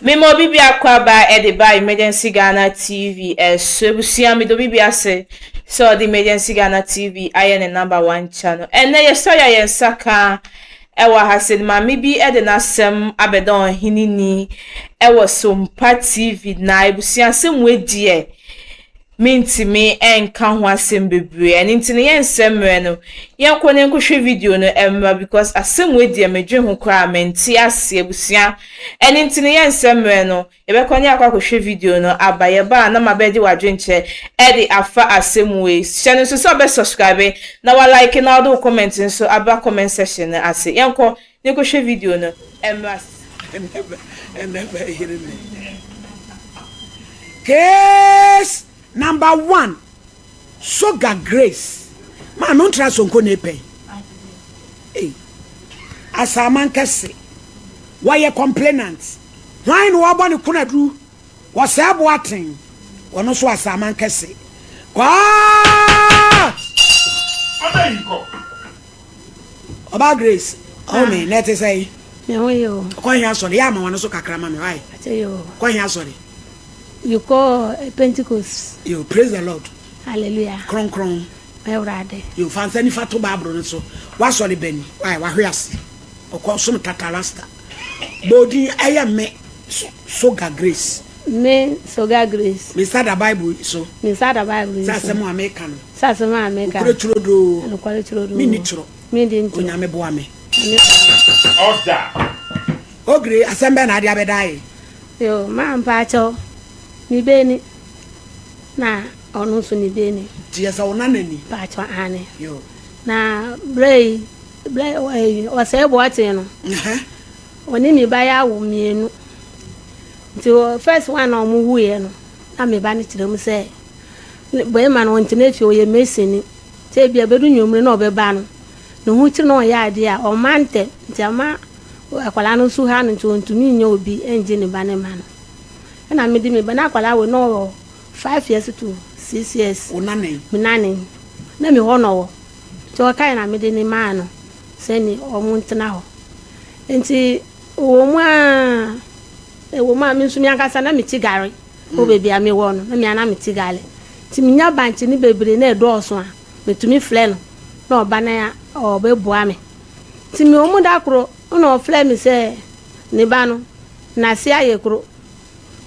Mema obi biako aba de ba Emergency Ghana TV so. Abusua, meda obi bi ase sɛ ɔde Emergency Ghana TV ayɛ ne number one channel. Ɛnnɛ yɛsɔre a yɛn nsa ka ɛwɔ ha sɛ maame bi de n'asɛm abɛda ɔhene ni ɛwɔ Sompa TV na abusua asɛm wei deɛ Mentumi nka ho asɛm bebree ɛno nti no yɛnsɛ mmerɛ no yɛnkɔ na yɛnkɔhwɛ video no mmra because asɛm wei deɛ medwen ho koraa mente aseɛ abusua ɛno nti no yɛnsɛ mmerɛ no yɛbɛkɔ na yɛakɔ akɔhwɛ video no aba yɛba a na mabɛgye w'adwenkyerɛ ɛde afa asɛm wei hyɛ no nso sɛ wobɛ subscribe na wa like na wode wo comment nso aba comment section no ase yɛnkɔ na yɛnkɔhwɛ video no mmra. Ɛnɛ bɛyere me. Case number one, Soga Grace. Maame ntra sonko na epɛn. Ei, Asaman kɛse. Wɔyɛ complainant. Hwan na wɔbɔ ne kunaduru? Wɔsɛe boaten. Wɔno nso Asaman kɛse. Kwaa! Ɔbaa Grace, ɔho me, na ɛte sɛn? Me ho yɛ o. Kɔ he asɔre? Yɛ ama wɔn so kakra ma me, why? Ate yo. Kɔ he asɔre? You kɔ eh, Pentecost. Yo, praise the Lord. Hallelujah. Kronkron. Mɛwurade. Yo, fa nsa nifa to Bible no so. W'asɔre bɛni, why? Wahwe ase. Ɔkɔ som tatarasta. Bɔ ɛyɛ me Soga Grace. Me Soga Grace. Me nsa da Bible yi so. Me nsa da Bible yi so. Sɛ asɛm a meka no. Sɛ asɛm a meka. Nokorɛ turodoo. Nokorɛ turodoo. Menni torɔ. Menni ntorɔ. Onyame boa me. Nyame boa me. Order. Ogre, asɛm bɛn na ade abɛda yi? Yo, maa mpaakyɛw, me beni, na ɔno nso ne beni. Nti yɛ sɛ wo nana ni? Mpaakyɛw, aane. Yo. Na berɛ yi, berɛ ɛyi, ɔsɛe boɔten no, ɔne me ba yɛ awo mmienu. Nti first one na ɔmo wuiɛ no, na me ba no kyerɛ mu sɛ, bɛrima no ɔntena fie, ɔyɛ masoni. Nti ebia bɛdu nwummere na ɔbɛba no, ne ho kyere na ɔyɛ adeɛ a, ɔmma ntɛm. Nti ama akwadaa no nso ha no nti ɔntumi nyɛ obi ngye ne ba no mma no. Ɛna mede me ba, na akwadaa wei na ɔwɔ 5 years to 6 years. Wo nana yi? Me nana yi. Na me hɔ na ɔwɔ. Nti ɔkae na mede ne maa no sɛne ɔmo ntena hɔ. Nti ɛwɔ mu a ɛwɔ mu a me nso me ankasa na mete gare wɔ baabi a mewɔ no na me ana mete gare. Nti menya bankye ne bebree na ɛdɔɔso a metumi frɛ no na ɔba na ɔbɛboa me. Nti mewɔ mu da koro na ɔfrɛ me sɛ ne ba no n'ase ayɛ kuro.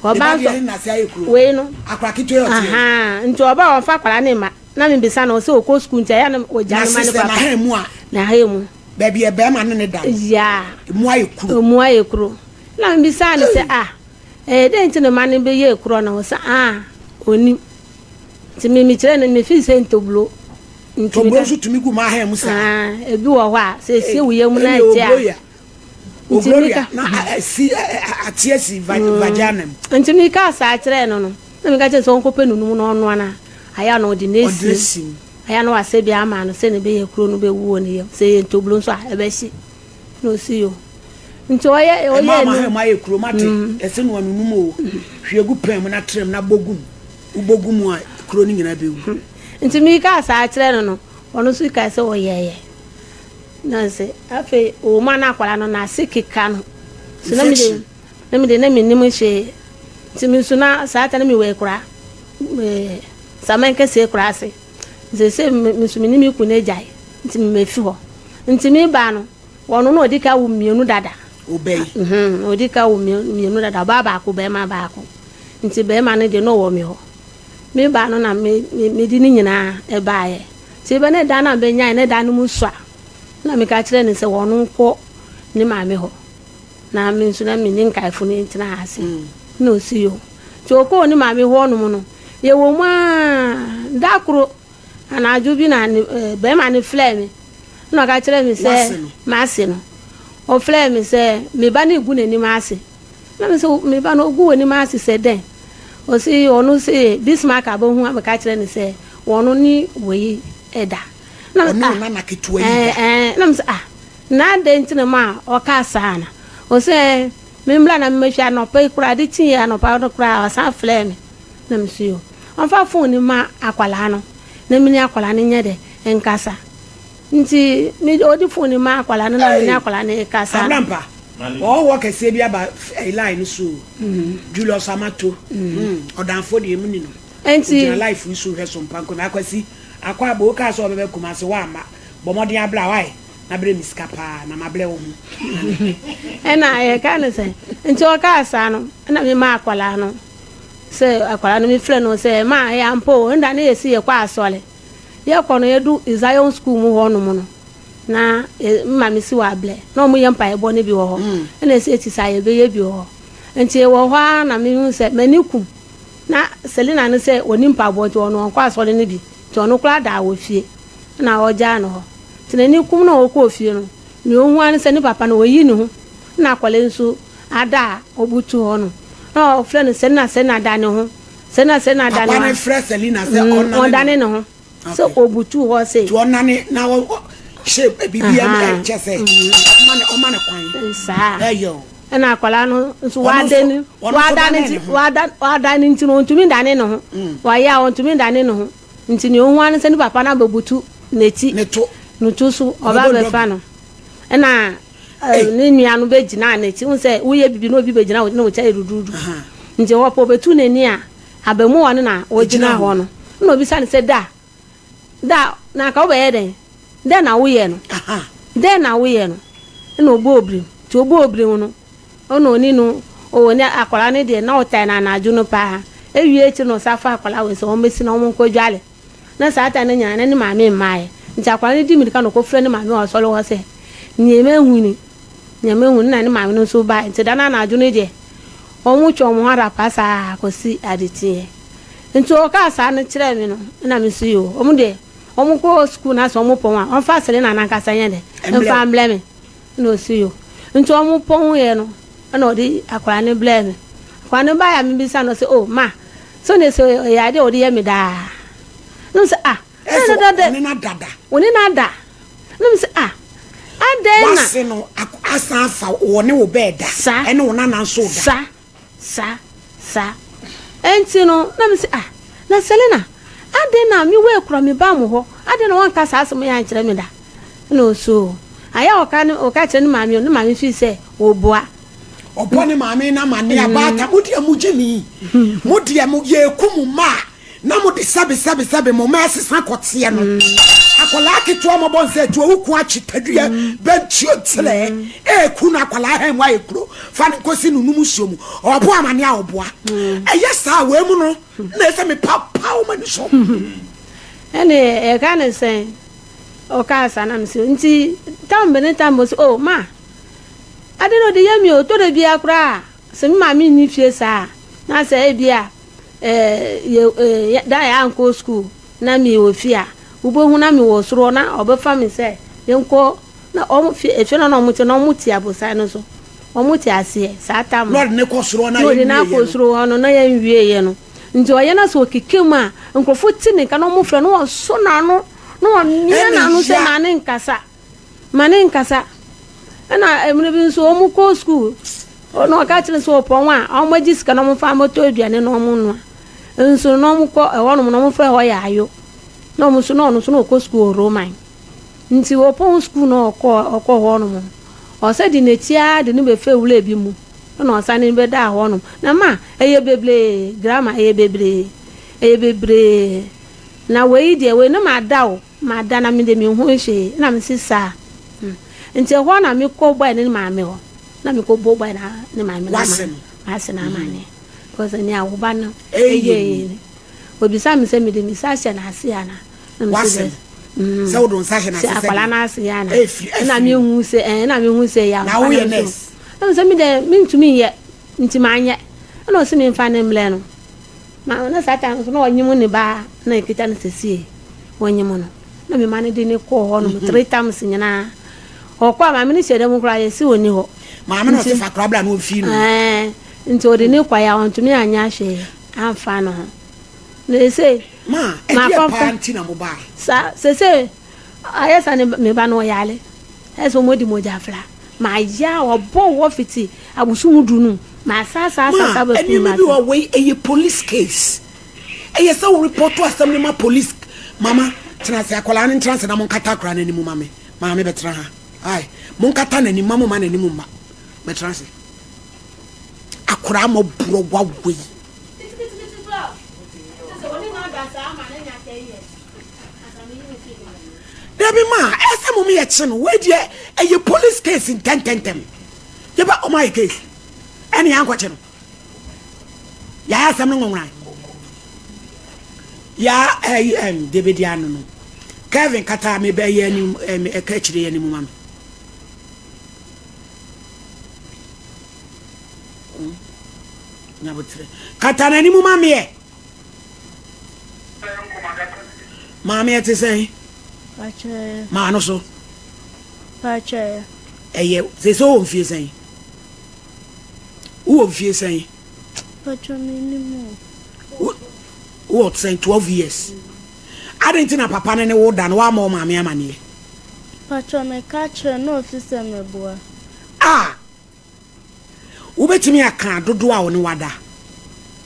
Ɔba nso wei no. Akora ketewa ɔte. Ahan nti ɔba a ɔmfa akwadaa ne mma na mebisa no sɛ ɔkɔ sukuu nti ɛyɛ na ɔgya ne ma ne papa. Na mu a. Na ha mu. Baabi yɛ bɛrima ne ne da. Yaa. Emu ayɛ kuro. Emu ayɛ kuro. Na mebisa no sɛ ah ɛyɛ dɛn nti na ma ne bɛyɛ kuro na ɔsɛ ah onim. Nti me mekyerɛ no mefi sɛ ntoburo. Ntoburo nso tumi gu maa ha mu saa. Ah ebi wɔ hɔ a sɛ esie wo yam na ɛte a. Ogloria na asi ate asi vagina mu. Nti meka saa kyerɛɛ no no na meka kyerɛ sɛ ɔnkɔpɛ nunum na ɔnoa no ayɛ na ɔde no esi ayɛ na wasɛ bi ama no sɛ ne bɛyɛ kuro no bɛwu wɔ ne yam sɛ ɛyɛ ntoburo nso a ɛbɛhye na ɔsi yo nti ɔyɛ ɔyɛ ɛma ama ha mu ayɛ kuro mate ɛsɛ no anunum o hwie gu pɛn mu na trɛm na bɔ gu mu wobɔ gu mu a kuro no nyinaa bɛwu. Nti meka saa kyerɛ no no ɔno nso kae sɛ ɔyɛɛyɛ na sɛ afei ɔwɔ mu a na akwadaa no n'ase keka no so na mede na mede na menim hwee nti me nso na saa ta na mewɔ akura ɛɛ saman kɛseɛ akura ase nti sɛ me nso me ne me kunu agyae nti mefi hɔ nti me ba no wɔn no ɔdi ka wo mmienu dada. Obɛyi. Ɔdi ka wo mmienu dada ɔbaa baako bɛrima baako nti bɛrima no deɛ na ɔwɔ mi hɔ me ba no na me me me di ne nyinaa ɛbaayɛ nti ebe ne dan na bɛnyae ne dan no mu sua na meka kyerɛ ne sɛ wɔn nkɔ ne maame hɔ na me nso na me ne nkaefo no ntena ase na osi yo nti ɔkɔɔ ne maame hɔ nom no yɛwɔ mu aa da koro anadwo bi na ne ɛɛ bɛrima no frɛ me na ɔka kyerɛ me sɛ maase no ɔfrɛ me sɛ me ba no egu n'anim ase na me sɛ me ba no ogu w'anim ase sɛ dɛn ɔsi ɔno sɛ Bismarck abɛhu abɛka kyerɛ ne sɛ wɔn ne wei ɛda. Na ɔne wo nana ketewa yi da. Ɛɛ na me sɛ ah na adɛn nti na ma ɔka saa na ɔsɛ membra na mmɛhwɛ anɔpa yi koraa ade kyeeɛ anɔpa no koraa ɔsan frɛ me na me so yo ɔmfa phone no ma akwalaa no na mene akwalaa no nyɛ dɛ nkasa nti me ɔde phone no ma akwalaa no na mene akwalaa no kasa. Abrampa. Ɔhɔhoɔ kɛseɛ bi aba line no so o. Julius Amato. Ɔdanfoɔ deɛ emu ni no. Enti. Ogyina life yi so hwɛ so mpa nkonim. Akwasi, akɔ aba o, wokaa sɛ ɔbɛba Kumasi, woamma. Bɔ mmɔden abla why? Na brɛ me sika paa na mabrɛ wo ho. Ɛna yɛka no sɛ, nti ɔkaa saa no, ɛna memaa akwadaa no sɛ akwadaa no mefrɛ no sɛ ma ɛyɛ ampa o, ɛnda ne yɛsi yɛkɔ asɔre. Yɛkɔ no yɛdu Zion school mu hɔ nom no, na mma me si wɔ ablɛ na wɔn yɛ mpaebɔ no bi wɔ hɔ mm. ɛna ɛsɛ eti saa yɛbɛyɛ bi wɔ hɔ nti wɔ hɔ ara na mehu sɛ m'ani kum na Selina no sɛ ɔni mpaebɔ nti ɔno ɔnkɔ asɔre no bi nti ɔno koraa daa wɔ fie na ɔgyaa no hɔ nti n'ani kum na ɔkɔɔ fie no nea ohu ara ne sɛ ne papa no ɔyi ne ho na akwadaa nso ada a ɔbutu hɔ no na ɔfrɛ no Selina Selina da ne ho Selina Selina da ne ho papa no frɛ Selina sɛ mm, ɔnane ne ho Sɛ ɔbutu hɔ sei. Nti ɔnane na ɔhyɛ biribi kyɛ sɛ ɔma ne ɔma ne kwan. Saa. Ɛyɛ o. Ɛna akwadaa no nso wada ne wada ne nti wada wada ne nti no ɔntumi ndane ne ho. Wayɛ a ɔntumi ndane ne ho. Nti nea ohu ara ne sɛ ne papa no abɛbutu n'akyi. Ne to. Ne to so ɔba abɛfa no. Ɛna ne nua no bɛgyinaa n'akyi. Wohu sɛ woyɛ biribi na obi bɛgyina wo na wo kyɛ yɛ duduudu. Nti ɔpɛ ɔbɛtu n'ani a. Abamuwa no na ogyina hɔ no, nna obisa no sɛ, Da, da, na anka wobɛyɛ dɛn? Dɛn na woyɛ no? Dɛn na woyɛ no? Nna ɔbɔɔ birim. Nti ɔbɔɔ birim no, nna ɔne no, oh, ne akwadaa no deɛ, na ɔtaa no anadwo no paa. Ewie akyiri na ɔsan faa akwadaa wei sɛ wɔmmɛsi na wɔnkɔdwale. Na saa time no nyinaa na ne maame mmaeɛ. Nti akwadaa no di mmirika na ɔkɔfrɛ ne maame wɔ asɔre hɔ sɛ, Nea mahu ni. Nea mahu ni. Nna ne maame no nso baeɛ. Nti da no anadwo no deɛ, Wɔtwe wɔn ho ara pa saa kɔsi adekyeeɛ. Nti ɔkaa saa no kyerɛɛ me no, ɛna me nso yoo, wɔn deɛ wɔkɔ sukuu na sɛ wɔpɔn a, wɔmfa Selina no ankasa nyɛ dɛ, mfa mbrɛ me. Ɛna ɔsi yoo. Nti wɔpɔneeɛ no, ɛna ɔde akwadaa no brɛɛ me. Akwadaa no baeɛ a mebisa no, ɔse oh ma, sɛ ɔne sɛ ɛyɛ adeɛ a ɔde yɛ me daa. Ɛna me sɛ ah, Ɛsɛ ɔne no ada da. Ɔne no ada. Ɛna me sɛ ah, adɛn na. W'ase no asan afa wo ɔne wo bɛɛ da. Sa. Ɛne wo nana nso da. Sa, sa, sa. Ɛnti no, na me sɛ ah, na Selina, adɛn na me wei kura me ba mo hɔ, adɛn na wanka saa asɛm yi ankyerɛ me da. Ɛna ɔse o, ayɛ a ɔka ne, ɔka kyerɛ ne maame o, ne maame fii sɛ ɔboa. Ɔbɔ ne maame no amaneɛ, abaatan, mo deɛ mo gye ni, mo deɛ mo, yɛɛku mo mma a. Na mo de sɛbe sɛbe sɛbe mo mma ɛsesa kɔteɛ no. Akwadaa ketewa mɔbɔ nsɛ atuo wo ko akye tadua bɛntuo nkyerɛ ɛɛku no akwadaa hɛn mu ayɛ kuro fa no nkɔsi no num nsuo mu ɔbo amane a ɔboa ɛyɛ saa wei mu no na ɛsɛ me pa pa wo mani so. Ɛne ɛka ne sɛn ɔkaa saa na mesɛ nti tam bɛ ne tam bɛ sɛ oh ma ade no ɔde yɛ mi o tɔ da biara koraa sɛ me maame nni fie saa na sɛ ebia yɛ da a yɛankɔ sukuu na mewɔ fie a, wobɛhu na mewɔ soro hɔ na ɔbɛfa me sɛ yɛnkɔ na wɔn fie efie no na wɔn te na wɔn te abosan no so wɔn te aseɛ saa tam no. Lord ne kɔ soro hɔ na yɛn wie yɛ no. Na ɔde no akɔ soro hɔ no na yɛn wie yɛ no nti ɔyɛ na sɛ ɔkeka mu a nkurɔfoɔ te ne nka na wɔn frɛ no wɔsɔ n'ano na wɔmia n'ano sɛ ma ne nkasa. Ma ne nkasa. Ɛna mmerɛ bi nso wɔn kɔ sukuu na ɔka kyerɛ sɛ ɔpɔn a wɔn agye sika na wɔn fa mmɔtɔ aduane na wɔn noa. Nso na wɔn kɔ ɛhɔ nom na wɔn frɛ hɔ yɛ ayo. Na wɔn nso na ɔno nso na ɔkɔ sukuu wɔ Roman. Nti ɔpɔn sukuu na ɔkɔ ɔkɔ hɔ nom no ɔsɛ de n'akyi ara de no bɛfɛ wura bi mu na ɔsane no bɛdaa hɔ nom. Na ma ɛyɛ bebree grammar ɛyɛ bebree ɛyɛ bebree na wei deɛ wei no ma da o. Mada na mede me ho hwee na mese saa hmm nti ɛhɔ na mekɔ bɔɛ ne maame hɔ na mekɔ bɔ bɔɛ na ne maame na Wase no. mase na amaneɛ because nea wo ba no ɛyɛ yɛ ni obisa me sɛ mede me nsa ahyɛ n'ase ana na mese Wase dɛ no. Sɛ wode wo nsa hyɛ n'ase sɛ sɛ akwadaa deɛ. no ase ana Ɛfiri ɛna ɛfiri. mehu sɛ ɛɛ na mehu sɛ ɛyɛ Na ampa na woyɛ mese nurse. ɛna sɛ me deɛ mentumi nyɛ nti manyɛ ɛna ɔse memfa ne mmerɛ no Ma na saa time no nso na ɔnyem ne ba na ekita no sesie ɔnyem no na me ma no de no kɔɔ hɔ nom mhm. three times nyinaa ɔkɔ a maame no hyɛ dɛm koraa yɛsi ɔni hɔ maame no ɔse fa koraa bra na ɔmfii no ɛɛ nti ɔde ne kɔɛ a ɔntumi anyɛ ahwee amfa no ho na ɛsɛ ma ɛdeɛ paa nti na mo baa sa sese ayɛ sa ne me ba no ɔyale Ayɛ sɛ wɔadi mogya afra. Mayɛ a wɔbɔ wɔ fiti abosom du no ma sa sa sa sa Ma bɛkum nneɛma bi m'ase. wɔ wei ɛyɛ police case ɛyɛ sɛ wo report asɛm no ma police mama tena ase akwadaa no ntena ase na monkata akwadaa no anim ma me maame bɛtena ha ai monkata n'anim ma mo ma n'anim mma. Bɛtena ase. Akwadaa mmɔborɔ wawa yi. Dabi ma ɛsɛ mo yɛ kye no wei deɛ ɛyɛ police case ntɛntɛntɛm yɛbɛ ɔmo ayɛ case ɛne yɛn ankɔkye no yɛayɛ asɛm no nwonwan ya ɛyi ɛm debedi ano no Kevin kata me bɛyɛ anim ɛm ɛka akyire yɛ anim ma me. Nyabotrɛ. Kata n'anim ma meɛ. Maame ɛte sɛn? Maa no so. Ɛyɛ sɛ sɛ wowɔ mfie sɛn? Wowɔ mfie sɛn? Wowɔ sɛn 12 years. Adɛn nti na papa no ne wo da no woammɔ wo maame amaneɛ? Patrɔ meka kyerɛ no ofi sɛ meboa. A Wobɛtumi aka dodoɔ a wo ne wada?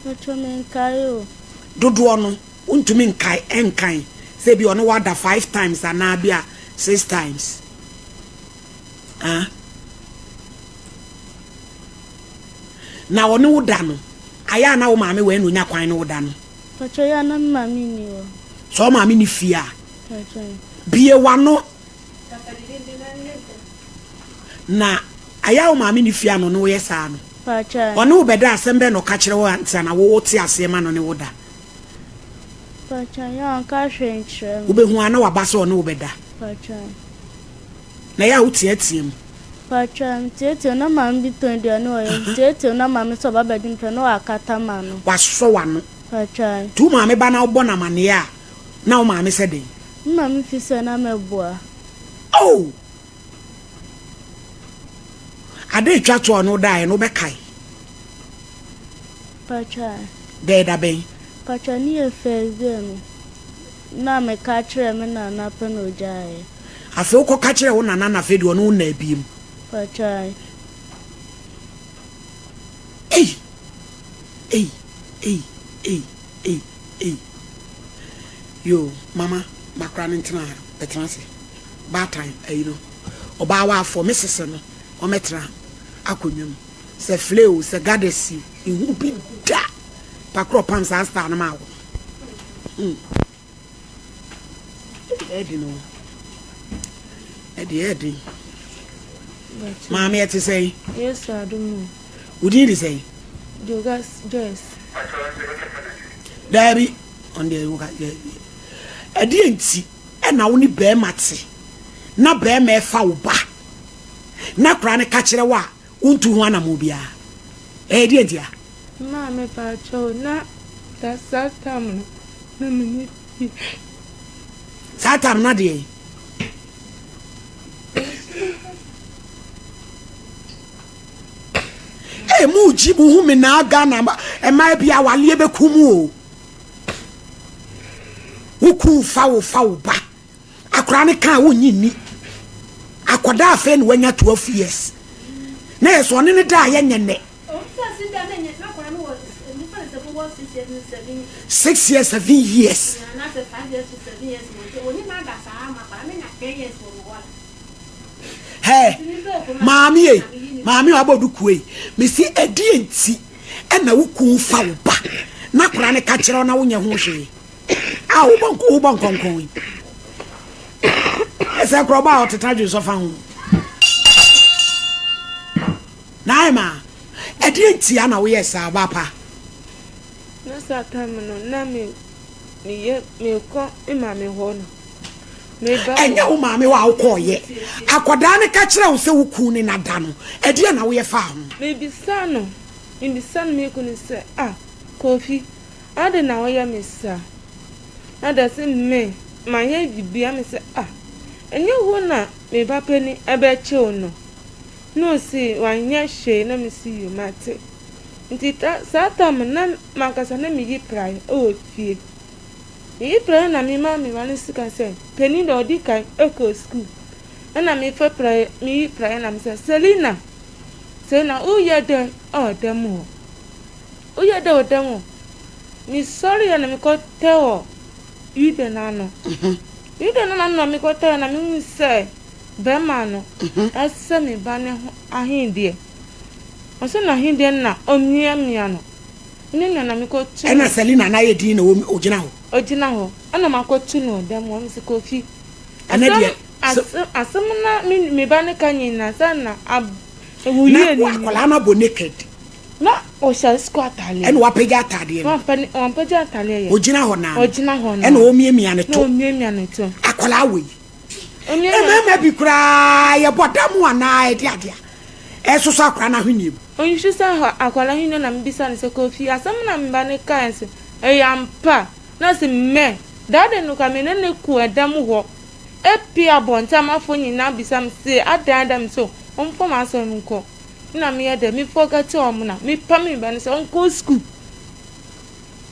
Patrɔ menkae o. Dodoɔ no wontumi nkae nkan sɛ bi ɔne wada 5 times anaa bi a 6 times. Ah. Na ɔne wo da no, ayɛ a na wo maame wɔ ɛna onya kwan ne wo da no? Patrɔ yɛ a na me maame nni hɔ. Sɛ wo maame nni fie a, bue w'ano na ayɛ a wo maame nni fie a na ɔne wo yɛ saa no, ɔne wo bɛda a, asɛm bɛn na ɔka kyerɛ wo ansa na wo te aseɛ ma no ne wo da? Wobɛhu a na waba sɛ ɔne wo bɛda. Na ɛyɛ a woteatea mu. Wasɔ w'ano. Nti wo maame ba na wobɔ no amaneɛ a, na wo maame sɛ dɛn? Me maame fi sɛ na mɛboa. Oh! Ade retwa to a ɔne wo daeɛ no wobɛkae? Patwa. Dɛn da bɛn? Patwa ne yɛ first day no na meka kyerɛɛ me nana pɛ na ogyaeɛ. Afei wokɔka kyerɛɛ wo nana na afei deɛ ɔne wo nnaa biem? Patwa. Ei! Ei! Ei! Ei! Ei! Ei! Yoo mama makora no ntena ha bɛtena ase baatan ayi no ɔbaa waafɔ me sese no ɔmɛtena akonnwa mu sɛ fle o sɛ gadesi o ihu bi da pakorɔ pam saa star no maa wo hmm. Ɛden o. Ɛde ɛden. Maame ɛte sɛn? Yesu adom o. Wo din de sɛn? Jogas Joyce. Daabi, ɔno deɛ woka ɛdeɛ nti ɛna wo ne bɛrima te na bɛrima ɛfa wo ba na koraa ne ka kyerɛ wo a wontu ho anamɔ biara ɛyɛ deɛ nti a. Maame pakyɛw na saa tam no na menni fie. Saa tam no adeɛ. Ee mu gyi mu hu me naa Ghana mmaa bi awaleɛ bɛku mu o. Wo kun fa wo fa wo ba. Akwadaa no kaa wonnye nni. Akwadaa afei na wanya 12 years. Na yɛ sɛ ɔne ne da a yɛnyɛ nnɛ. 6 years 7 years. Hey, maame ei, maame a wabɔ duku ei, mesi ɛdeɛ nti ɛna wo kun fa wo ba na akwadaa no ka kyerɛ wo na wonyɛ ho hwee. A wobɔ wobɔ nkɔnkɔn yi. Ɛsɛ korɔbɔ a ɔteta dwensɔ fa ho. Nae ma ɛdeɛ ntia na woyɛ saa ɔbaa pa. Na saa time no na me meyɛ mekɔ me maame hɔ no meba. Ɛnyɛ wo maame hɔ a wokɔɔyɛ. Akwadaa no ka kyerɛ wo sɛ wo kun ne nada no, ɛdeɛ na woyɛ faa ho? Mebisa no, mebisa no me kunu sɛ ah Kofi Adɛn na woyɛ me saa? Na da sɛ me mayɛ biribiara me sɛ ah ɛnyɛ wo na me ba panin ɛbɛkye wo no na ɔse wanyɛ hwee na me se yoo mate nti ta saa tam no na mankasa na meyi praeɛ ɛwɔ fie meyi praeɛ na mema me ba no sika sɛ panin deɛ ɔdi kan ɛkɔ sukuu ɛna mefa praeɛ meyi praeɛ na me sɛ Selina Selina woyɛ dɛn ɛwɔ dɛm hɔ. Woyɛ dɛ wɔ dɛm o. Mesɔreeɛ na mekɔtɛɛ wɔ Yuda no ano. Yuda no ano na mekɔtɛɛ na mehuu sɛ bɛrima no asɛ me ba no ho ahendeɛ. Ɔse n'ahendeɛ no na ɔmiamia no. Miamia na mekɔtu no. Ɛna Selina na ayɛ din na ɔgyina hɔ. Ɔgyina hɔ. Ɛna makɔtu no ɔdan mu hɔ. Mese Kofi, Ɛnɛ deɛ. Asɛm, asɛm na me, me ba no ka nyinaa sɛ na ab, ɛwɔ Na yie no akwadaa no abɔ naked. Na ɔhyɛ sukuu ataadeɛ. Ɛna wapagya ataadeɛ no. Wampagya ataadeɛ yɛ. Ɔgyina hɔ naa. Ɔgyina hɔ naa. Ɛna ɔmiamia ne to. Na ɔmiamia ne to. Akwadaa wei. Mmarima bi koraa yɛbɔ dam anaa ɛde adeɛ a ɛsosɔ akwadaa no ahweneɛ mu. Ɔnhwɛ sɛ akwadaa ahweneɛ na mebisa no sɛ Kofi asɛm na me ba no kaeɛ sɛ ɛyɛ ampa na ɔse mɛ that day no koraa me ne no kɔɔ ɛdan mu hɔ pue abɔnten amanfoɔ nyinaa bisa me se adɛn adɛn me se ɔmfa m'asɛm nkɔ na meyɛ dɛ me forget wɔn na mepam me ba no sɛ ɔnkɔ school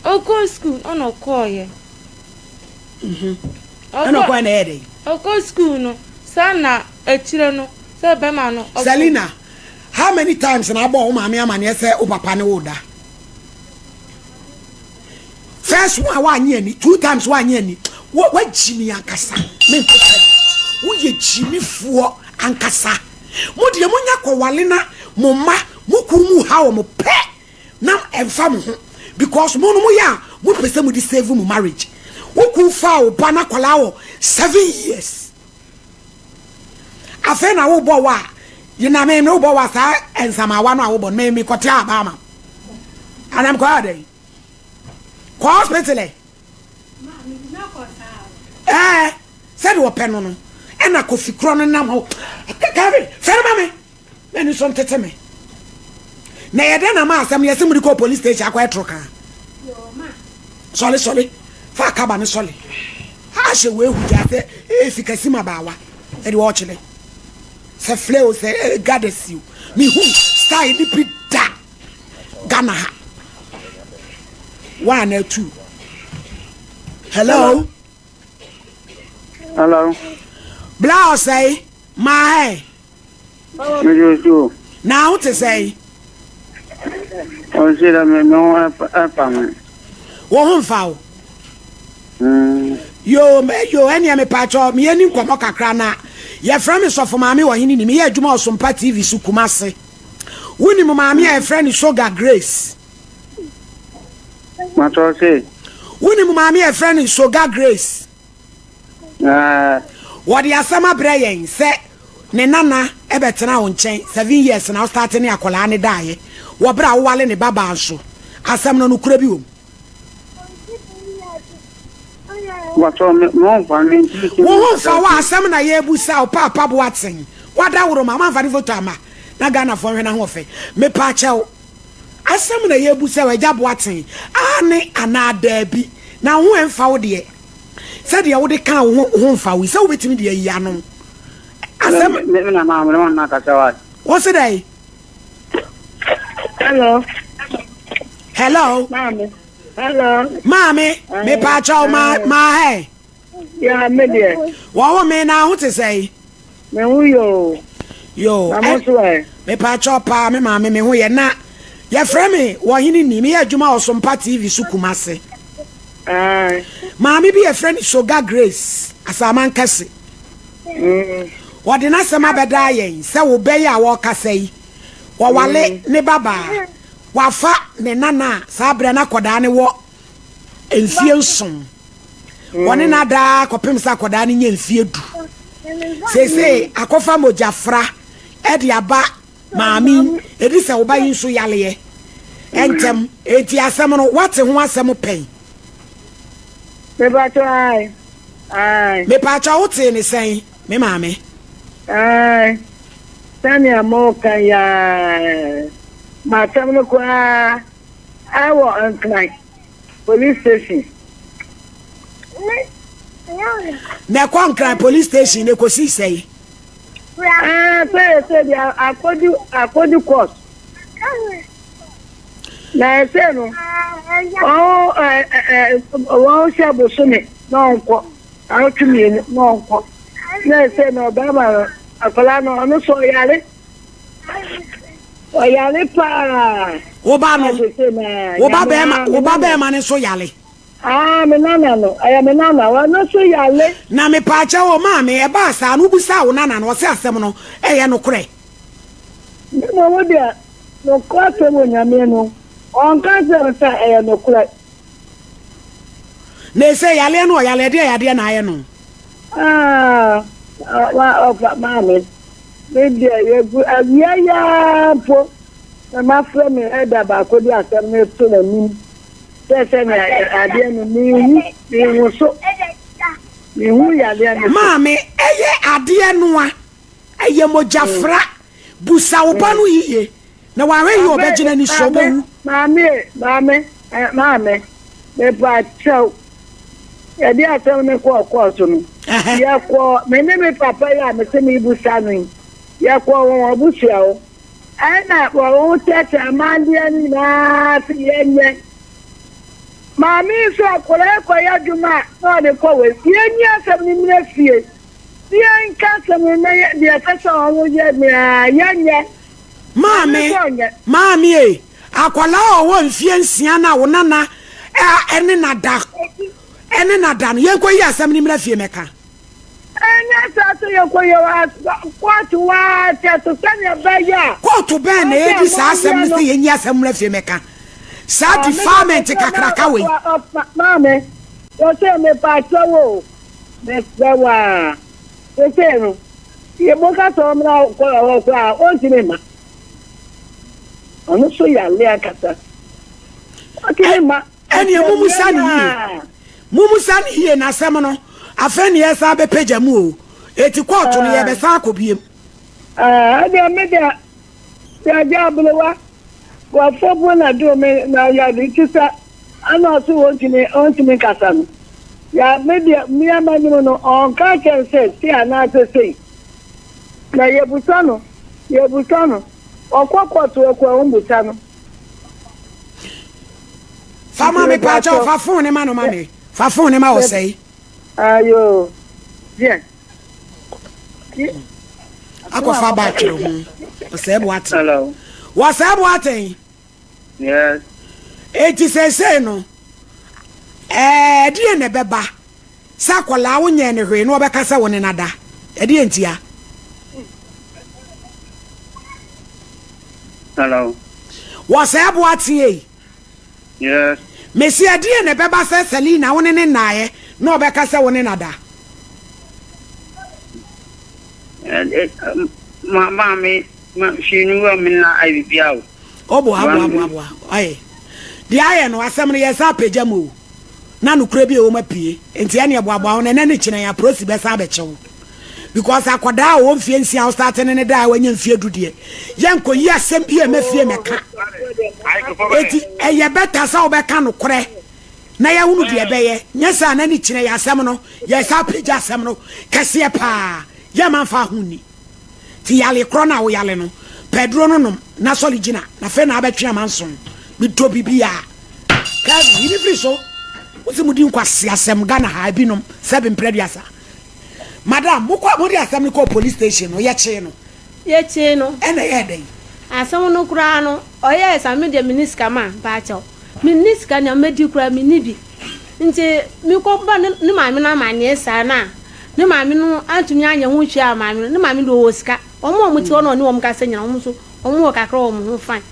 ɔkɔ school ɛna ɔkɔɔyɛ. Ɛna ɔkɔɛ na ɛyɛ dɛn? Ɔkɔ school no saa na akyire no sɛ bɛma no. Selina, how many times na abɔ wo maame amaneɛ sɛ wo papa ne wo da? First one wanyɛ ani, two times wanyɛ ani. Wo wagyimi ankasa. Mento sɛ woyɛ gyimifoɔ ankasa. Mo deɛ monya kɔwale na mo mma mo kunu mu ha wɔn pɛ. Na ɛnfa mo ho because mo no mo yɛ a mo pɛ sɛ mo de save mo marriage. Wo kun faa wo ba na akwadaa wɔ 7 years. Afei na wo bɔ wa yi na me me wo bɔ wa saa nsamawa no a wo bɔ no me me kɔte aba ama. Anam kɔ adɛn? Kɔ hospital ɛ. Ɛɛ sɛde wɔpɛ no no ɛna kofi korɔ no nam hɔ. Kevin fɛrɛ ma me. M'ani so ntete me. Na ɛyɛ dɛn na ma asɛm no yɛsɛ mode kɔɔ police station akɔyɛ toro kaa? Sɔle sɔle fa akaba no sɔle. Ahyɛ wei hu gya sɛ efi kasi ma baawa ɛde ɔkyele. Sɛ flɛ o sɛ gadesi o. Mehu style ni bi da Ghana ha. One or two. Hello. Hello. Bla ɔsɛe maa hɛ. Mede so. Na wo te sɛn? Ɔsi dɛ me me ho ɛfa me. Wo ho mfa wo? Yoo yoo ɛneɛ mepaakyɛw me yɛni nkɔmɔ kakra na yɛfrɛ me sɔfo maame ɔhene ni meyɛ adwuma wɔ Sompa TV so Kumase. Wonim maame a yɛfrɛ no Soga Grace? Matɔ se. Wonim maame a yɛfrɛ no Soga Grace? Ɛɛ. Wɔde asɛm abrɛ yɛn sɛ ne nana bɛtena wo nkyɛn 7 years na wo start ne akwadaa ne daeɛ wɔ berɛ a wowale ne babaa nso. Asɛm no nokorɛ bi wɔ mu? Matɔ me me ho mfa me nti. Wo ho mfa wo asɛm na yɛrebusa wo paapa Boateng. Wadaworo ma mamfa ne photo ama na Ghanafoɔ nhwɛ n'ahoɔfɛ. Mepa kyɛw. Asɛm na yɛrebusa wo Agya Boateng, aane anaa daabi? Na wo ho ɛmfa wo deɛ. Sɛdeɛ wode kaa wo ho ho mfa wo yi, sɛ wobɛtumi de ayi ano. Asɛm. Me me na maa me na kasa wa. Wo se dɛn? Hello. Hello. Maame. Hello. Maame, mepaakyɛw ma ma hɛ. Ya me deɛ. Wɔwo me na ho te sɛn? Me ho yɛ o. Yo. Na mo nso ɛ? Mepaakyɛw paa me maame me ho yɛ na yɛfrɛ me wɔhene ni meyɛ adwuma wɔ Sompa TV so Kumase. Ae. Maame bi yɛfrɛ no Soga Grace Asaman Kɛse. Wɔde n'asɛm abɛdaa yɛn sɛ wo bɛ yi a wɔrekasa yi, wɔwale ne babaa. Wafa ne nana a saa berɛ no akɔdaa no wɔ mfie 7. Wɔne no adaa kɔpem sɛ akɔdaa no nya mfie 10. Seesei akɔfa mogyafra de aba maame yi, ɛdi sɛ wo ba yi nso yaleɛ ntɛm. Enti asɛm no, woate ho asɛm pɛn? Mepakyɛw, ae. Ae. Mepakyɛw, wotee ne sɛn, me maame? Ae. Sɛnea moreka yi ara. M'asɛm no koraa ɛwɔ Nkran police station. Na ɛkɔ Nkran police station na ɛkɔsii sɛn? Ah, sɛ ɛsɛ deɛ akɔdu akɔdu court. Na ɛsɛ no, wɔn ɛ ɛ wɔn hyɛ bosome na ɔnkɔ, awotwe mmienu na ɔnkɔ. Na ɛsɛ no ɔbarima no, akwadaa no ɔno so ɔyare. Ɔyare paa. Wo ba no, wo ba bɛrima, wo ba bɛrima no nso yare. Ah, me nana no, ɛyɛ me nana, ɔno nso yare. Na mepaakyɛw o, maame, ɛbaa saa no, wobisaa wo nana no, ɔse asɛm no ɛyɛ nokorɛ? Me mmom wo deɛ. Nokwasɛm wɔ Nyame no, ɔnka nkyerɛ me sɛ ɛyɛ nokorɛ. Na ese yareɛ no ɔyare ɛdeɛ yadeɛ na ayɛ no. Ah, wa ɔfa maame, me deɛ yɛgu awia yi ara mpo na mafrɛ me ɛda baako de asɛm no to n'anim sɛ sɛnea adeɛ no mehu mehu so mehu yadeɛ no so. Maame, ɛyɛ adeɛ noa Ɛyɛ mogyafra. Busa wo ba no yiye, na wahwɛ yie ɔbɛgyina ni so, ɔbɛwu. Maame e, maame, eh, maame, mepa kyɛw. Yɛde asɛm no kɔɔ kɔɔto no, yɛkɔɔ, me ne me papa yi a mese mebusa no yi, yɛkɔɔ wɔn abusua hɔ. Ɛna wɔn kyerɛkyerɛ amandeɛ no nyinaa se yɛnyɛ. Maame yi nso akwadaa yi kɔyɛ adwuma a na ɔde kɔ wei. Yɛnyi asɛm no mmra fie. Yɛnka asɛm no na yɛ deɛ ɛsɛ sɛ wɔn yɛ nyinaa yɛnyɛ. Maame, maame ei, akwadaa a ɔwɔ mfeɛ nsia no a wo nana ɛne no da, ɛne no da no, yɛnkɔyi asɛm no mmra fie mmɛka. Ɛnyɛ saa sɛ yɛkɔyɛ kɔɔto waa kyɛ so sɛdeɛ ɛbɛyɛ a. Kɔɔto bɛn na ɛredi saa asɛm no sɛ yɛnyi asɛm mmra fie mmɛka? Saa defilement kakraka wei. Maame, wɔsɛ mepaakyɛw o. Mesrɛ wo ara, seesei no, moka sɛ ɔmmra hɔ koraa a, ɔntumi mma. Ɔno nso yare ankasa. Ɔntumi mma. Ɛnneɛ mommisa no yie. Mommisa no yie na asɛm no, afei na yɛsan bɛpagya mu o. Enti kɔɔto no, yɛbɛsan akɔ biom. Ɛnneɛ me deɛ, Gyagya aberewa, nkurɔfoɔ po na duru me na yɛ ti sɛ ana ɔse ɔntumi ɔntumi nkasa no. Ya me deɛ mmea m'anim no ɔnka kyɛn sɛ sei anaasɛ sei. Na yɛbusa no yɛbusa no ɔkɔ kɔɔto ɔkɔ ɔmbusa no. Fa ma me paakyɛw fa phone ne ma no ma me fa phone ne ma ɔsɛe. Ayo deɛ. Akɔfa ba atwere ho ɔsɛe bo aten. Wɔsɛe bo aten. Yes. Eti seesei no ɛdeɛn na ɛbɛba sɛ akwadaa wonyɛɛ no hwee na ɔbɛka sɛ wo ne no ada? Ɛdeɛn ntia? Hello. Wɔsɛe bo aten ei. Yes. Mese ɛdeɛn na ɛbɛba sɛ Selina wo ne no nnaeɛ na ɔbɛka sɛ wo ne no ada? Ma maame ma hwee ni wɔ me na ayɛ biribiara o. Ɔboa aboa aboa aboa ayɛ deɛ ayɛ no asɛm no yɛsan apagya mu o na nokorɛ bi a ɛwɔ mu apue nti ɛneɛ boaboa ho na ɛnɛ ne kyena yɛn aprosi bɛsan abɛkye wo because akɔdaa a ɔwɔ mfie nsia wo starte ne ne daa a wanya mfie du deɛ yɛnkɔ yi asɛm bi a ɛmɛ fie mɛka eti ɛyɛ bɛta sɛ wobɛka nokorɛ na yɛhunu deɛ ɛbɛyɛ nyɛ saa na ne kyena yɛ asɛm no yɛsan apagya asɛm no kɛseɛ paa yɛma mfa ho nni Nti yale korɔ no a woyale no, pɛ aduro no nom na sɔre gyina, na afei na abɛtwe amanson. Medɔ biribiara. Kelvin, yi me firi so. Wo se modi nkwaseasɛm Ghana ha, ebinom, sɛbe mprɛ aduasa. Madam, mokɔ, mode asɛm no kɔɔ police station no, yɛkyee no. Yɛkyee no. Ɛna ɛyɛɛ dɛn? Asɛm no koraa no, ɔyɛɛ saa, me deɛ menni sika ma, mpaakyɛw. Menni sika, nea mɛdi koraa menni bi. Nti mekɔbɔ ne, ne maame no amanneɛ saa no a, Ne maame no antumi anyɛ ho hwee a maame no, ne maame deɛ ɔwɔ sika. Wɔn a wɔte hɔ na ɔne wɔn kasa nyinaa, wɔn nso wɔn wɔ kakra wɔ wɔn ho fine.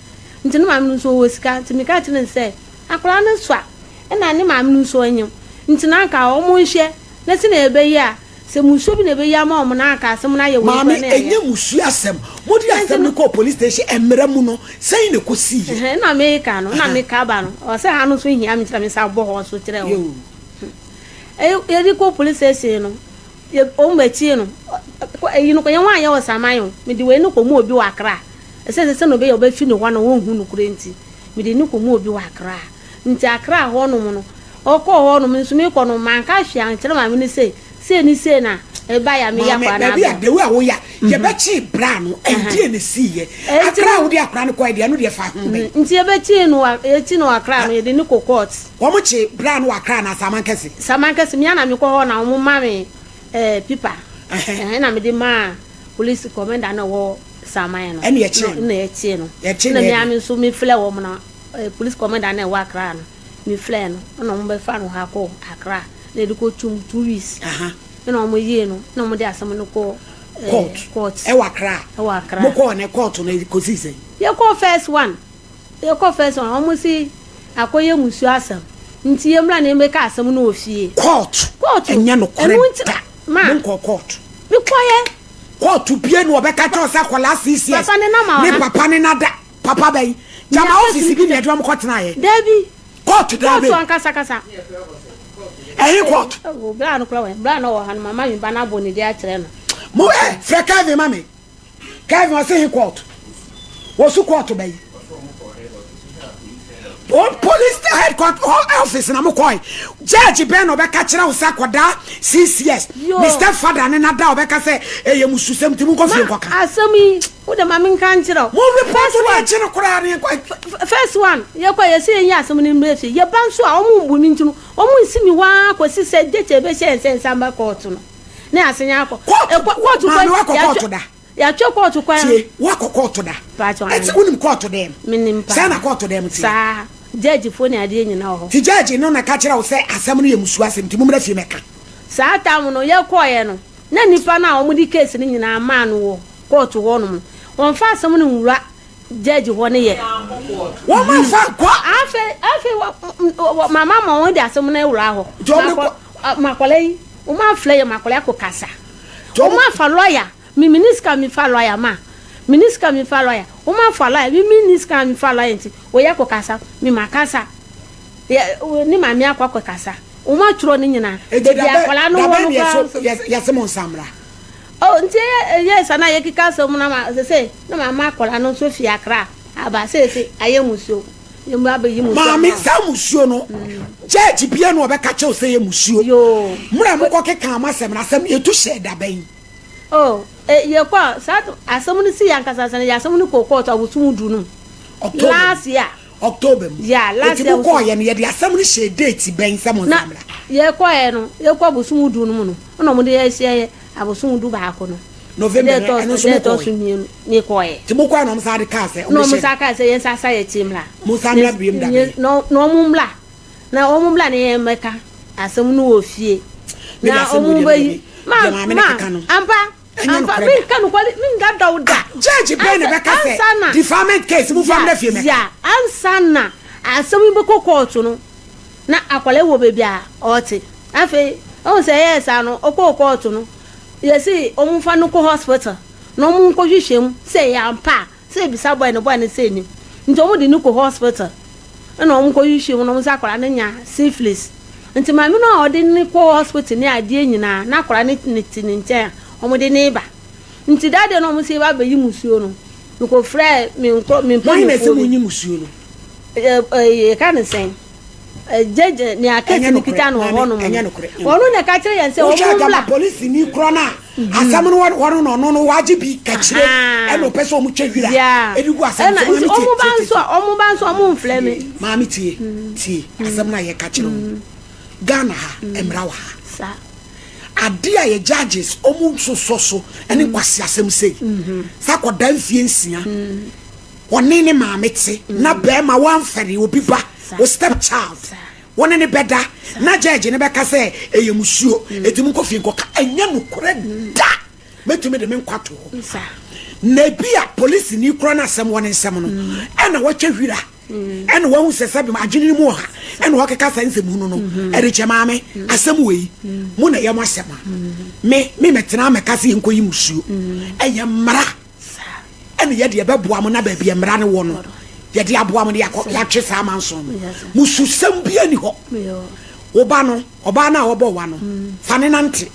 Nti ne maame no nso ɔwɔ sika. Nti meka kyerɛɛ no sɛ, akwadaa no sua, ɛna ne maame no nso anyem. Nti na anka wɔn nhwɛ na sɛnea ɛbɛyɛ a, sɛ musuo bi na ɛbɛyi ama wɔn na anka asɛm no ayɛ wei koraa Maame, na yɛayɛ. ɛnyɛ musuo asɛm. Mode asɛm no kɔɔ police station, mmara mu no, sɛn na ɛkɔsiiɛ? Ɛhɛn, na meka no, na meka aba no, ɔsɛ ha no nso hia me nti na mesan bɔ hɔ nso kyerɛɛ wɔn. Yoo. Yɛde kɔ police station no, yɛ wɔn bɛkyee no. Eyi no yɛn wɔanyɛ wɔ saman o. Mede wei no kɔmu obi wɔ Accra. Ɛsɛ sɛ sɛ na ɔbɛyɛ ɔbɛfi ne hɔ na wɔnhu nokorɛ nti, mede no kɔmu obi wɔ Accra. Nti Accra hɔnom no, ɔkɔɔ hɔnom nso mekɔ no manka hwee ankyerɛ maame no sɛ sei ne sei na ɛbaeɛ a meyɛ Maame, akwadaa no baabi a abrɛ. the way a woyɛ a, yɛbɛkyee bra no, ɛdeɛn na ɛsiiɛ? Accra a wode akwadaa no kɔeɛ deɛ, ɛno deɛ fa ho bɛn? Nti yɛbɛkyee no wɔ, yɛkyee no wɔ Accra no, yɛde no kɔ court. Wɔn kye bra no wɔ Accra anaa Samankɛse? Samankɛse, me ara na mekɔ hɔ na wɔn ma me eh, pipa. Ɛhɛn na mede maa police commander na ɔwɔ Saman no. Ɛna yɛkyee no. Ɛna yɛkyee no. Yɛkyee Ɛna no me yɛ ara dɛn? me nso me frɛ wɔn na eh, police commander na ɛwɔ Accra no, me frɛ no ɛna wɔn bɛfa no ha kɔ Accra na yɛde kɔ tum 2 weeks. Aha. Ɛna wɔn yee no na wɔn de asɛm no kɔ. Court. Court. Ɛwɔ Accra. Ɛwɔ Accra. Mo kɔɔ ne court no kɔsii sɛn? Yɛkɔɔ first one. Yɛkɔɔ first one, wɔn se akɔyɛ musuo asɛm. Nti yɛmmra na yɛmmɛka asɛm no wɔ fie. Court. Court. Ɛnyɛ nokorɛ Ɛno nti da. ma. Mo nkɔɔ court. Mekɔeɛ. Court bie na ɔbɛka kyerɛ wo sɛ akwadaa 6 years. Papa ne nam Ne wɔ ha. papa ne nada. Papa bɛyi. Gyama Nea office bi na ɛde wɔn kɔtenaeɛ. Dabi. Court daa Court bɛ. ankasa kasa. Ɛhe court? Oh, bra no kora wɔ bra no wɔ ha no mama mi ba no abɔ ne di akyerɛ no. Mo ɛ frɛ Kevin ma me. Kevin ɔse he court? Wɔsu court bɛyi. Police headquarters office na mo kɔe. Judge bɛn na ɔbɛka kyerɛ wo sɛ akɔdaa 6 years. Yo. Ne stepfather ne nada ɔbɛka sɛ ɛyɛ mususɛm nti monkɔ fie Ma nkɔka. asɛm yi wo de ma me nka nkyerɛ wo. Mo report First no one. akyi no koraa ne nkɔ. First one yɛkɔ yɛsɛ yɛnyi asɛm no mmerɛ fie. Yɛba nso a ɔmo mbu mi nti no ɔmo nsi mi hɔ ara kɔsi sɛ date a ɛbɛhyɛ yɛn sɛ nsa mba court no. Ne ase nyɛ akɔ. Court. Court Maame kwan wakɔ court da. Yɛatwa court kwan. Tie, wakɔ court da. Paatwa. Ɛti wonim court dɛm. Menim paa. Sɛ na court dɛm tie. Saa judge foɔ ne adeɛ nyinaa wɔ hɔ. Ti judge no na ka kyerɛ wo sɛ asɛm no yɛ musuo asɛm nti mommra fie mɛka. Saa tam no yɛkɔɔyɛ no na nipa no a wɔde case no nyinaa maa no wɔ court hɔ nom no wɔmfa asɛm no nwura judge hɔ no yɛ. Wɔn ma fa nkɔ. Afei wɔ mama ma wɔn de asɛm no awura hɔ. Nti wɔn de kɔ- Makɔla yi wɔn aflɛ yɛ makɔla akɔ kasa. Nti wɔn- Wɔn afa lawyer mi mi ni sika mi fa lawyer ma mi ni sika mi fa lawyer wɔn afa lawyer mi mi ni sika mi fa lawyer nti wɔyɛ akɔ kasa mi ma kasa yɛ ne maame akɔ kasa wɔn atwerɛ ne nyinaa. Eti Beebi akwadaa no wɔ dabɛ no ne koraa yɛso nso. yɛsɛ mo nsamra. Oh, nti ɛyɛ ɛyɛ sa na yɛkeka asɛm na ma sese na ma ma akwadaa no nso fi Accra aba sese ayɛ musuo yɛ mu abɛyi musuo Maame ama wo. saa musuo no judge bia na ɔbɛka kyerɛ wo sɛ yɛ musuo. Yoo. Mmerɛ a mokɔ keka mo asɛm no asɛm yɛtu hyɛ dabɛn. Oh, yɛkɔ a saa asɛm no si yɛ ankasa sɛ yɛ asɛm no kɔ court abosom 10 no mu. October. Last year. October mu. Yeah, last Eti year mo kɔɔ yɛ no yɛde asɛm no hyɛ date bɛn sɛ mo Na nsamra. yɛkɔɛ no yɛkɔ abosom 10 no mu no ɛna ɔmo de yɛhyɛ yɛ abosom 11 no. November Dɛ no ɛtɔ ɛno nso dɛ mo ɛtɔ so kɔɔ. mmienu ne kɔɛ. Ti mo kɔɔ na ɔmo san de kaa sɛ Na ɔmo ɔmo hyɛ. sa kaa sɛ yɛn sa sa yɛ kyi mmra. Mo nsa mmra biem da bɛn. Na ɔmo mmra na ɔmo mmra ne yɛn mmɛka asɛm no wɔ fie. Me de Na asɛm ɔmo wei deɛ bɛyi me ma deɛ maame ne ma keka no. ampa Ɛnyɛ ampa nokorɛ mi da. nka nokware mi nka daw da. Judge bɛn na bɛka Ansa sɛ na defilement case mo fa mmra fie mɛka. ya ansa na asɛm yi bɛkɔ court no na akwadaa wɔ baabi a ɔte afei ɔhu sɛ ɛyɛ saa no ɔkɔɔ court no yɛsi ɔmo fa no kɔ hospital na ɔmo nkɔ hwehwɛ mu sɛ ɛyɛ ampa a sɛ ebisa boy no boy no sɛ enim nti ɔmo de no kɔ hospital ɛna ɔmo kɔ hwehwɛ mu na ɔmo sɛ akwadaa no nya syphilis nti maame no a ɔde ne kɔ hospital ne adeɛ nyinaa na akwadaa no ne te ne nkyɛn a ɔmo de ne ba nti dadeɛ no ɔmo sɛ eba abɛyi musuo no nkɔfrɛ me nkɔ me Wɔn na ɛsɛ mpanyinfoɔ mo bi nyi musuo no. ɛ ɛ yɛka ne sɛn ɛ gyegye nea Ɛnyɛ kɛse ne nokorɛ, kita no wɔ maame, hɔnom no ɛnyɛ nokorɛ. ɔno na ɛka kyerɛ yɛn sɛ Wohwɛ ɔmo agama mmla polisi ni korɔ no a asɛm no wɔn no ɔno no wagye bi kakyire ɛna ɔpɛ sɛ ɔmo twɛ wira Yeah. ɛde gu asɛm ɛna so. nti Maame tie ɔmo ba tie nso tie. a ɔmo ba nso a ɔmo nfrɛ me. Maame tie tie asɛm no a yɛka kyerɛ wo. Ghana ha mmara wɔ ha. Saa. Ade a yɛ judges ɔmo nsosɔ so ɛne nkwasi asɛm sei. Sɛ akɔda mfie 6 ɔne ne maame te na bɛrima wamfɛre obi ba o step child wɔne ne bɛda na judge ne bɛka sɛ ɛyɛ musuo eti mu nkɔ fie nkɔka ɛnyɛ nokorɛ da mɛtumi de me nkwa to hɔ. Saa. Na ebi a polisi ni kura n'asɛm wɔ ne nsɛm no ɛna wɔatwa wira ɛna wɔahu sɛ sɛbi adwene no mu wɔ ha ɛna wɔkeka sɛ nsɛm hunu no ɛde kyɛ maame asɛm wɔ yi mo na ɛyɛ mo asɛm a me mɛtena mɛka sɛ yɛnkɔ yi musuo ɛyɛ mmara ɛna yɛde yɛbɛboa mo na baabi mmara no wɔ no yɛde aboa mo de yɛakɔ yɛatwe saa amanson no mususɛm bi ani hɔ. Yoo. Wo ba no ɔbaa no a wɔbɔ wa no fa ne nante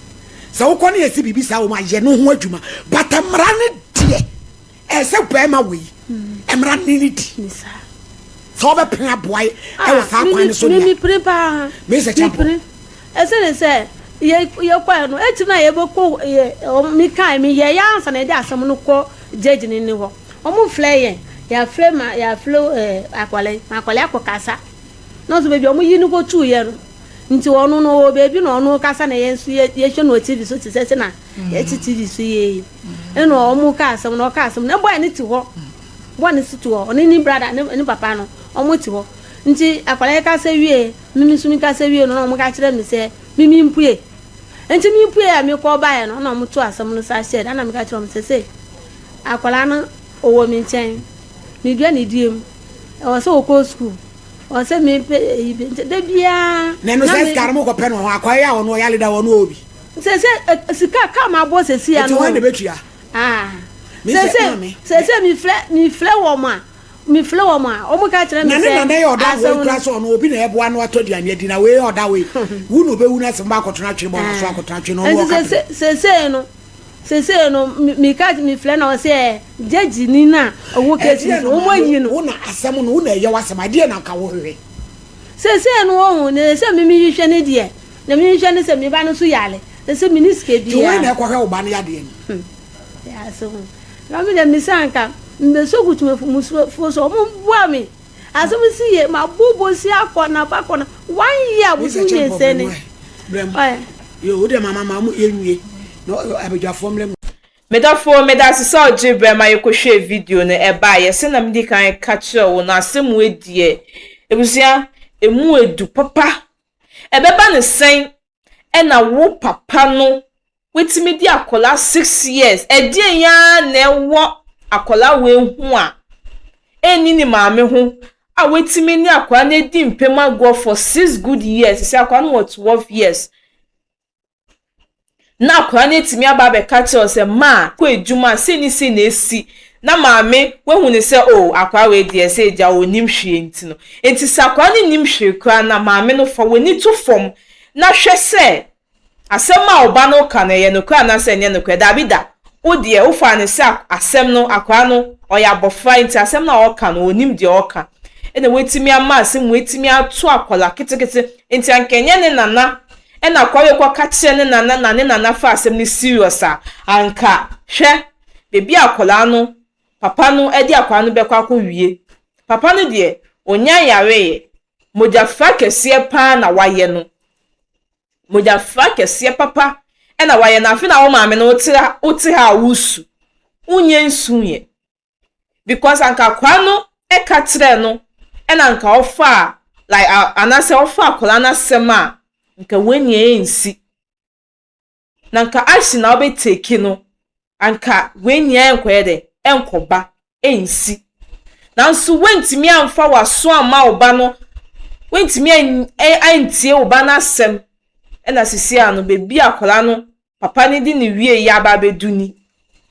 sɛ wokɔ ne yɛsi biribi saa wɔ mu a yɛ no ho adwuma but mmara no deɛ ɛsɛ bɛrima wɔ yi mmara no ne di Ne saa. sɛ wobɛpene aboa yi ɛwɔ saa kwan no so mi nea pere paa. Mr. Mi Chapo. pere ɛsɛ ne sɛ yɛ yɛkɔ no ekyi na yɛbɛkɔ yɛ ɔmo mi kan mi yɛ yɛ ansa na yɛde asɛm no kɔ judge ne ni hɔ ɔmo frɛ yɛn yɛafrɛ ma yɛafrɛ akwadaa yi ma akwadaa akɔ kasa na nso beebi a ɔmo yi no kɔ tuu yɛ no nti ɔno no wɔ beebi na ɔno kasa na yɛn nso yɛ yɛhwɛ no wɔ TV so te sɛ sɛ na yɛte TV so yie yi ɛna ɔmo ka asɛm na ɔka asɛm na boy ne te hɔ boy ne si te hɔ ɔne ne brother ne papa no ɔmo te hɔ nti akwadaa yi kasa wie mimi nso mi kasa wie no na ɔmo ka kyerɛ mi sɛ mimi mpue. Nti mepue a mekɔ baeɛ no na wɔto asɛm no sa hyɛɛ da na meka kyerɛ wɔn sɛ sei akwadaa no ɔwɔ me nkyɛn medua ne dua mu ɛwɔ sɛ ɔkɔ sukuu ɛwɔ sɛ mepɛ eyi bi nti da biara na ɛno sɛ sika no mokɔpɛ no hɔ akwadaa yi a ɔno ɔyale da ɔno ɔwɔ bi sɛ sɛ sika kaa ma abɔ sɛ si ano nti wɔn na bɛtua ah sɛ sɛ sɛ sɛ mefrɛ mefrɛ wɔn a Mefrɛ wɔn a, wɔka kyerɛ me Na ne sɛ nana yɛ ɔda wei asɛm kura no. sɛ ɔno obi na ɛboa no atɔ aduane adi na wei yɛ ɔda wei wu na ɔbɛwu na sɛ mba akɔtena atwene bɔ na so akɔtena atwene na ɔno Nti ɔka sese sesei no sesei no me meka mefrɛ na ɔsɛ ɛ gyɛgye ni no a ɔwɔ case no Ɛdeɛ so na wɔn maame ayi no. wo na asɛm no wo na ɛyɛ w'asɛm adeɛ na nka wohwehwɛ. Sesei no wohu na sɛ me mehwehwɛ ne deɛ na mehwehwɛ ne sɛ me ba no so yare na sɛ menni sika Nti hwan biara. na ɛkɔhwɛ wo ba no yadeɛ no? Ɛyɛ asɛm o. Na me deɛ mese anka mebɛsɔ kutumafoɔ so ɔmo boa me asɛm si yie ma bɔ bosi akɔ na ba kɔ na one year abosom mmiɛnsa ni. Yo, wo deɛ mama ma yɛnwie na abadwafoɔ mmerɛ mu. Medɔfoɔ medase sɛ ɔgye berɛ ma yɛkɔhwɛɛ video no ɛbaeɛ sɛnea medi kan ka kyerɛɛ wo no asɛm wei deɛ abusua ɛmu ɛdu papa ɛbɛba no sɛn ɛna wo papa no watumi de akwadaa 6 years ɛdeɛn ara na ɛwɔ akwadaa wei ho a ɛnni ne maame ho a watumi ne akwadaa no adi mpam agorɔ for 6 good years sɛ akwadaa no wɔ 12 years na akwadaa no atumi aba abɛka kyerɛ sɛ maa kɔ adwuma sei ne sei na esi na maame wahu ne sɛ o akwadaa wei deɛ sɛ agya ɔnim hwee nti no nti sɛ akwadaa no nim hwee koraa na maame no fa w'ani to fam na hwɛ sɛ asɛm a ɔba no ka no ɛyɛ nokorɛ anaasɛ ɛnyɛ nokorɛ. Daabi da, wo deɛ wofaa no sɛ asɛm no akwadaa no ɔyɛ abɔfra nti asɛm no a ɔka no ɔnim deɛ ɔka ɛna watumi ama asɛm watumi ato akwadaa ketekete nti anka ɛnyɛ ne nana ɛna akwadaa wei kɔka kyerɛ ne nana na ne nana fa asɛm no serious a anka hwɛ baabi a akwadaa no papa no de akwadaa no bɛkɔ akɔwie. Papa no deɛ ɔnya yareeɛ mogyafra kɛseɛ paa na wayɛ no. Mogyafra kɛseɛ papa na wayɛ no. Afei na wo maame no wote ha wote ha a wosu. Wonyɛ nsuiɛ. Because anka akwadaa no ka kyerɛɛ no ɛna anka ɔfaa like anaasɛ ɔfaa akwadaa no asɛm a nka wei nea ɛnsi. Na nka action a wobɛ take no anka wei nyinaa ɛnkɔyɛ dɛ ɛnkɔba ɛnsi. Nanso woantumi amfa w'aso amma wo ba no, woantumi antie wo ba no asɛm ɛna sisi ano baabi a akwadaa no papa no de ne wie yɛ aba abɛdu ni.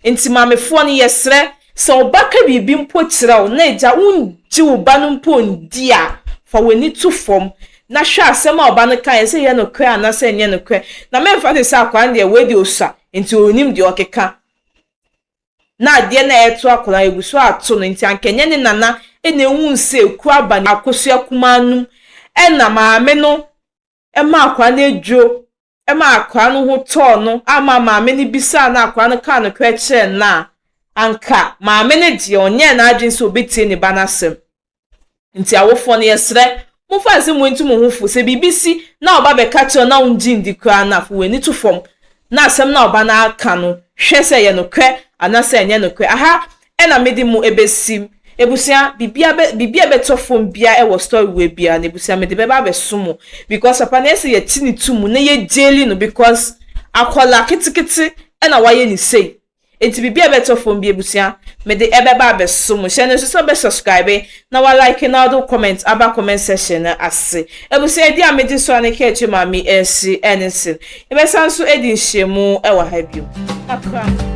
Nti maamefoɔ no yɛsrɛ sɛ wo ba ka biribi mpo kyerɛ wo na agya wongye wo ba no mpo ndi a, fa w'ani to fam na hwɛ asɛm a wo ba no kaeɛ sɛ ɛyɛ nokorɛ anaasɛ ɛnyɛ nokorɛ. Na mɛmfa no sɛ akwadaa no deɛ wei deɛ ɔsua nti ɔnnim deɛ ɔkeka. Na adeɛ no a ɛreto akwadaa no ɛgu so ato no nti anka ɛnyɛ ne nana na ɛhuu sɛ ekuro aba ne akosua kumaa no mu ɛna maame no maa akwadaa no aduro maa akwadaa no ho tɔɔ no ama maame no bisaa no akwadaa no kaa nokorɛ kyerɛɛ no a, anka maame no deɛ ɔnyɛɛ n'adwene sɛ ɔbɛtie ne ba no asɛm. Nti awofoɔ no yɛsrɛ, momfa nsɛm wei nto mo ho fo, sɛ biribi si na ɔba bɛka kyerɛ wo na wongye ndi koraa no a, fa w'ani to fam na asɛm no a ɔba no aka no, hwɛ sɛ ɛyɛ nokorɛ anaasɛ ɛnyɛ nokorɛ. Aha na mede mo ɛbɛsi. Abusua, biribiara bɛ, biribi a ɛbɛtɔ fam biara ɛwɔ story wei biara no, abusua mede bɛba abɛso mo because papa no ɛsɛ yɛkye no to mu na yɛ jaili no because akwadaa ketekete ɛna wayɛ ne sei. Enti biribi a ɛbɛtɔ fam bi abusua, mede ɛbɛba abɛso mo. Hyɛ no nso sɛ wobɛ subscribe na wa like na wode wo comment aba comment section no ase. Abusua, ɛdi a mede so a ne ka akyire maame ɛsi ɛne sen. Yɛbɛsan nso adi nhyiamu wɔ ha bio. Kakra.